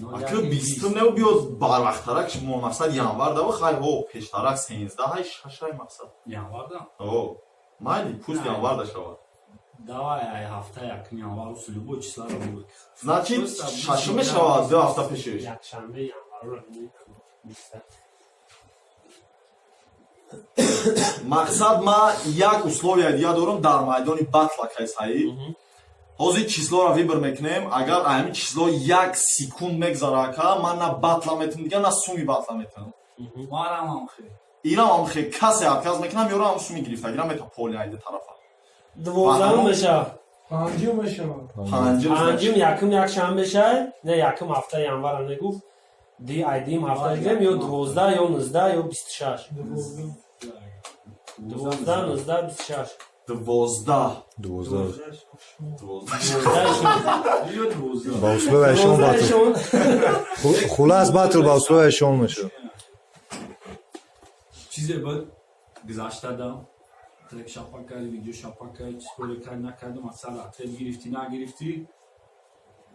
Ака, 20-ум не, биё барвақттарак шумо, мақсад, январ дава. Хай, ҳо, пештарак 13-ҳай, 6-ай, мақсад. Январда? О, майли, пусть январда шавад. Давай, ай ҳафта якум январ, любой числа ро. Значит, 6-ум мешавад, 2 ҳафта пешиш. Якшанбе январро 20. Мақсад, ма як условия дига дорам дар майдони батла, кайсаи. Ҳозир число ро выбор мекунем. Агар ҳамин число як секунд мегзара, ака, ман на батла метавонам дига, на суми батла метавонам. Марамам хе. Инам ам хе, касе отказ мекунам, ёро ам суми гирифта гирам мета поли айда тарафа. 12-ум мешавад. 5-ум мешавад. 5-ум. 5-ум, якум якшанбе шай, не, якум ҳафта январа мегуфт, ди айдим ҳафта гирем, ё 12, ё 19, ё 26. 12. 12, 19, 26. 12. 12. 12. Ё 12. Ба условияи шон батл. Хулас, батл ба условияи шон мешавад. Чизе буд гузашта дам, трек шапа карди, видео шапа карди, чизкоре карди, накарди, мақсад, ответ гирифтӣ, нагирифтӣ.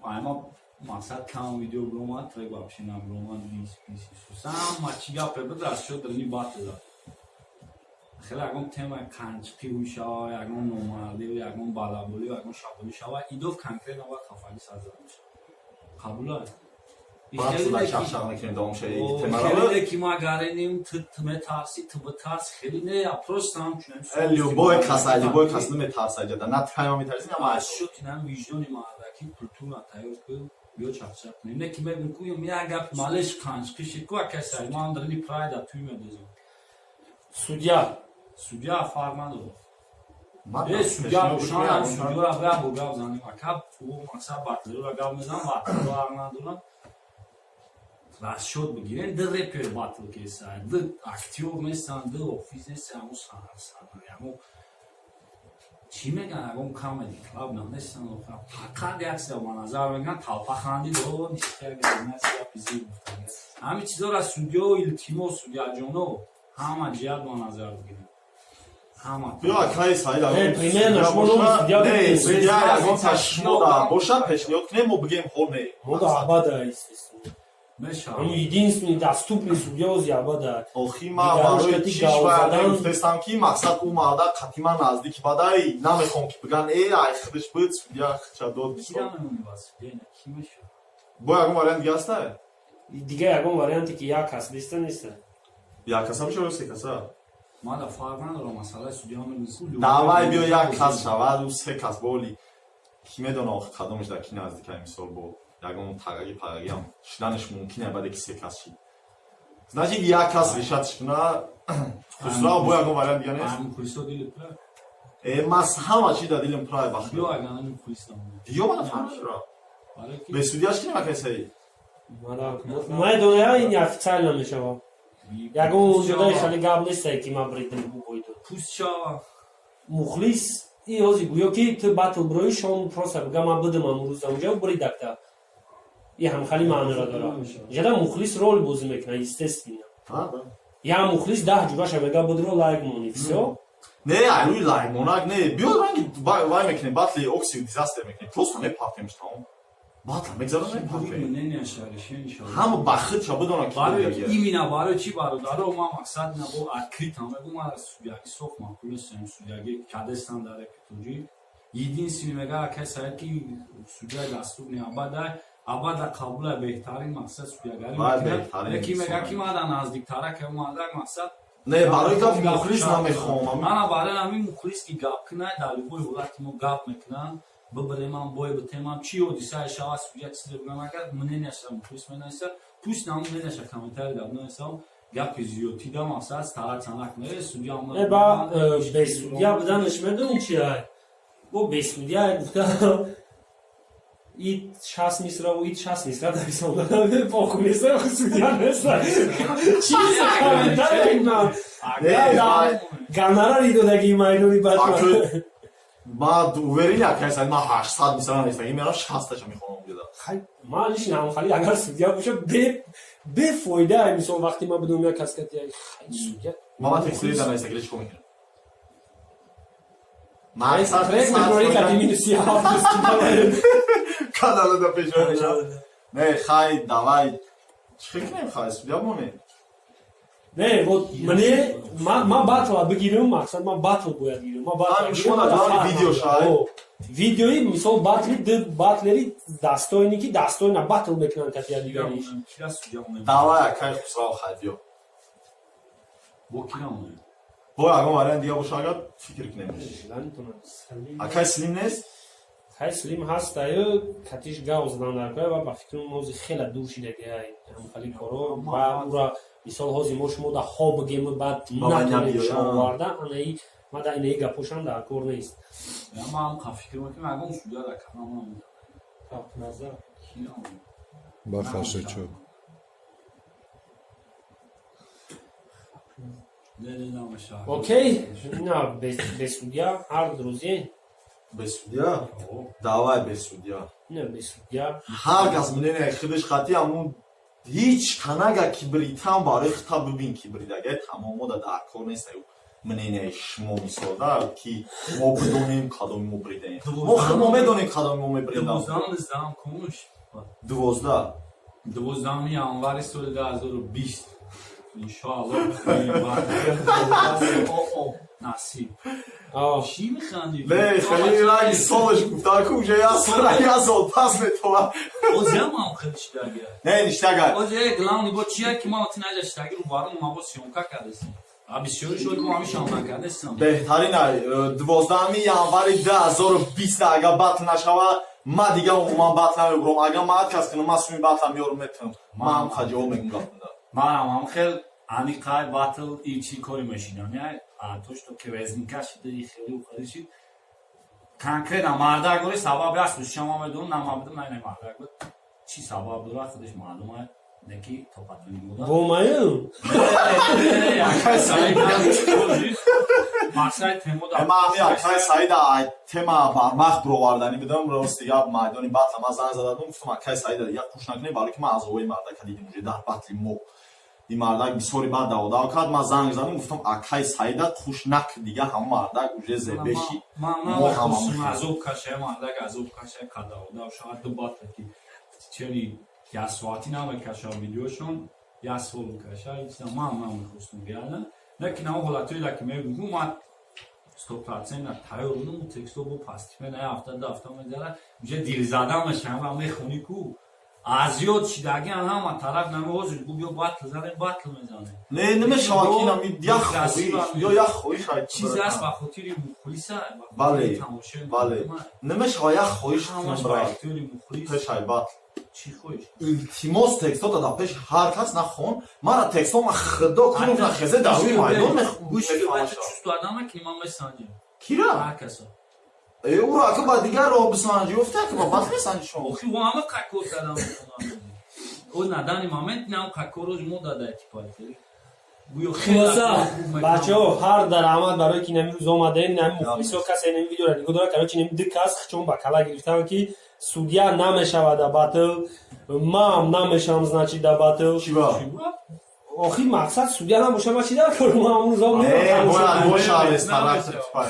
Айма, мақсад, кам видео биромад, трек вообще набиромад, ҳама чӣ гапе буд, расчёт дрни батл зад. Хеле ягон темаи қанчиқӣ шава, ягон номардӣ, ягон балаболӣ, ягон шаболӣ шава, идов конкретно бояд хафагӣ сар зада мешавад. Қабула? Батла чақчақ мекунем, давом шаи темаро. Хеле ки ма гареним, ту метарси, ту битарс, хеле не, я просто ҳамчунин. Любой кас, любой кас наметарса ҷада, на тайма метарси, на ма. Шуд инам виҷдони мардаки культура тайёр ку, биё чақчақ кунем. Не ки мегум ку, як гап малеш қанчқи шид ку, акасай ман дрни прайда туй медозам. Судья. Судья фарқ надорад. Э, судья бошан, судья ра бо гап занем, ака, ӯ мақсад, батлеро гап мезанам, батлеро ҳақ надорам. Расчёт бигирем, ду репер батл кеса, ду актёр нестан, ду офис нестан, ягон ягон чӣ меган, ягон камеди клаб нестан. Фақат як чиза ба назар меган, толпа хандид, о, ҳамин чизоро судьё, илтимос, судья ҷоно, ҳама ҷиҳат ба назар бигирем. Ҳама. Биё, акаи Саид. Примерно шумо номи судья. Не, судья ягон шумо боша, пешниҳод кунем, мо бигем ҳо, не. Мо да абада, естественно. Ҳамун единственный доступный судья ози абада. Охи, ма барои чиш гуфтестам, ки, мақсад, ӯ марда қатъи ман наздики бадай, намехоҳам ки биган: «Э, ай худаш буд, судья хча дод». Бо ягон вариант дига ҳаста? Дига ягон варианте ки як кас биста неста. Як каса мешава ё се каса? Мада фарқ надорам, масъалаи судья. Давай, биё, як кас шавад, ӯ се кас боли ки медона охи кадомаш дар ки наздика. Мисол, бо ягон тағаги пағагиам шиданаш мумкин, баъде ки се кас шид. Значит, як кас решатш куна. Хусрав, бо ягон вариант дига нест? Э, мас ҳама чи да дилим прай бахт. Диё мана фарқ надорам, бе судья ш ки намакай, Саид. Медоная, ин официально мешава. Ягон ҷодаи хеле гап нестай, ки ман бридим бубоиду. Пусть шава. Мухлис и ҳози гӯё ки ту батл брои, шон просто бига: «Ман будам амрӯз онҷа, бридакта». И ҳамхали маънора дорад. Ҷада мухлис роль бозӣ мекунад, естественно. Я мухлис 10 ҷураша мега: «Будро, лайк мони, всё». Не, ай лайк монак не, биё, ранги вай мекунем, батли окси дизастер мекунем, просто мепартемш, тамом. Батла мегзарам, мепартем, ҳама ба худша бидона ки. Именно барои чӣ, бародаро, ман мақсад набо открыто мегум, ман судья ги соф маъқул нестам, судья ги кадестам дар репетоҷи. Единственный мега акай Саид, ки судья доступный абада, абада қабула, беҳтарин, мақсад, судья гарӣ. Лекин мега ки мада наздиктара ки мадак, мақсад. Не, барои гапи мухлис намехоҳам. Мана барои ҳамин мухлис ки гап кунад, дар любой ҳолати мо гап мекунанд, бибиремам, бой битемам, чӣ ҳодисае шавад, судья чизе бигам, агар мнения ша мухлис менависа, пусть нам мнения ша комментарий дар бинависам. Гапи зиёдтида, мақсад, стараться накунед, судья. Ба бе судья буданаш медонӣ чи ай? Бо бе судья гуфта, ит 60 мисра, ит 60 мисра нависонда, похуй неста, судья неста, чизе комментарий мекунам, гонорари додаги майдони бача. Ма уверен, акай, ма 800 мисра нависта, мерам 60-таша мехонам ҷуда. Ман лишин ҳамхали, агар судья боша, бефоида. Мисол, вақти ма будум, як кас кати судья. Ма текстери да нависта, гиле чикор мекунам? Трек мекунӣ, кати минуси ҳафт. Каналада пешонеша. Не, хай, давай, чӣ кунем, хай, судья монем. Не, вот мне ма батла бигирам, мақсад ма батл бояд гирам. Ма батл Ҳамин шумо дар главни видео шай. Видеои мисол батли ду батлери достойный ки достойно батл мекунанд кати дигариш. Кира судья монем? Давай, акай Хусрав, хай, биё. Бо кира монем? Бо ягон вариант дига боша, агар фикр кунем. Акай Слим нест? Хай, Слим ҳастаю, катиш гав задан дар кора ва ба фикрам ҳози хела дур шидаги ҳамхали коро ва ура мисол ҳози мо шумо да хо бигем, баъд натонем шумо оварда анаи ма да инаи гапошам дар кор нест. Ма ҳам қа фикр мекунам, ягон судья дар канал намезанам. Назар. Кира монем? Бахашо. Не, не, намешавад. Окей, на без судья ҳар рӯзе. Без судья? Давай без судья. Не, без судья. Ҳар кас мнение худаш хати ҳамун ҳеҷ канага кибритам барои хита бибин, кибридага тамом ода дар кор нест мнение шумо, мисол да ки мо бидонем кадоми мо бридаем. Мо худ мо медонем кадоми мо мебридам. 12-ам кунш. 12. 12-ми январи соли 2020. Иншоаллоҳ, насиб. Чӣ механдӣ? Не, хеле ранги солаш гуфта ку уже як сол пас метова. Озиам ҳам хеле шидаги. Не, ништага. Ози главный бо чия ки ма ти наҷа шидаги ру барум ма бо съёмка кардесим. А бисёри шоди мо ҳамишам накардесим. Беҳтарин ай 12 январи 2020 агар батл нашава, ма дига умуман батл намебурам. Агар ма отказ кунам, ма суми батла меёрам, метавонам. Ма ҳам хаҷавоб мегум гапунда. Манам ҳам хел аниқай батл и чӣ кори мешинам. Я а то что ки везника шида и хеле ухари шид. Конкретно мардак дори сабаб аст, шумо медонам, намабудам, на не мардак буд. Чӣ сабаб дора, худаш маълум аст. Неки тоқатуни буда. Бомаю. Мақсади темо да. Ма ҳами акай Саида тема бармах бироварданӣ бидам, рост дига майдони батла ма занг зададум, гуфтам акай Саида дига қуш накунем, барои ки ман азовои мардака дидим уже дар батли мо. Ин мардак бисёри бад даводав кард, ман занг задам, гуфтам акай Саида қуш нак, дига ҳама мардак уже зебеши. Мо ҳама азоб кашая, мардак азоб кашая, кадаводав шавад ду батла ки чени як соати намекаша видеошон, як сол мекаша, ман намехостум реально. Лекин ҳамон ҳолатҳое ки мегӯгум, ман 100% тайёр будам, текстҳо бо пастиме на ҳафта ду ҳафта мегзара, уже дилзада мешавам ва мехонӣ ку аз ёд шидагиан ҳама тараф намеҳозир гу биё батл занем, батл мезанем. Не, намешавад ки инами як хоҳиш ё як хоҳиш чиз аст ба хотири мухлиса, ба Бале, хотири тамошои бале. мардума. Намешавад як хоҳиш Ҳамаш ба кунам, брат. ихтиёри мухлис. Пешай батл. Чӣ хоҳиш? Илтимос, текстото дар пеши ҳар кас нахон. Мара текстҳо ма худо кунум нахезе дар рӯи майдон. Гӯш мефаҳмаша. Чусту адама ки ман месанҷем. Кира? Ҳар касо. Э, уро ака ба дигар роҳ бисанҷи, ёфта ки ба батл месанҷи шумо. Охи ӯ ҳама какор кардам метавонам. О, на данный момент нам какор роз мо дада типа. Гӯё Хулоса, бачаҳо, ҳар даромад барое ки инами рӯз омадаем, инами мухлисо касе инами видеоро нигоҳ дорад, короче, инами ду кас чун ба кала гирифтан ки судья намешавад да батл, мам намешавам, значит, да батл. Чиба? Охи мақсад судья набоша, ма чи дар кор, ма ҳамун рӯз Э, бояд боша Намешавад. ресторан.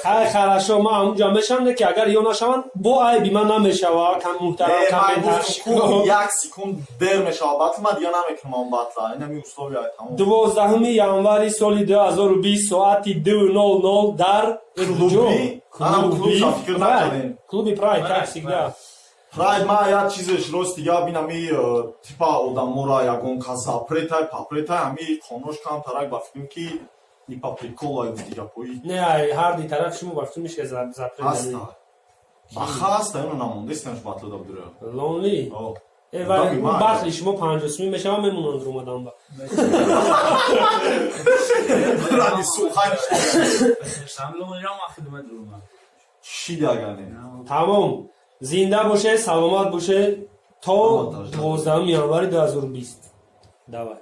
Хай, хорошо, ма ҳамунҷа мешавам, не ки агар ё нашаванд, бо айби ман намешава, кам муҳтарам Э, ман комментар. гуфтам ку як секунд дер мешавад батл, ман дига намекунам он батла. Инами условия тамом. 12 январи соли 2020 соати 2:00 дар Клуби? Ана клуб ша фикр накардем. Клуби Прайд, как всегда. Прайд ма як чизеш рост дига бинами типа одамора ягон кас запретай, папретай, ҳами қонуш камтарак ба фикрам ки и по приколу ай гуфти гапои. Не, ай ҳар ди тараф шумо ба фикрам мишка запрет. Ҳаста. Ба хаста ино намондестанш батла да будура. Лонли. О. Э, вай Даби ман. Батли шумо 50 сумӣ мешава, мемонанд румадан ба. Ради сухани. Шамлон хидмат руман. Шидагане. Тамом. Зинда боше, саломат боше то Саломат бошед. 12 январи 2020. Давай.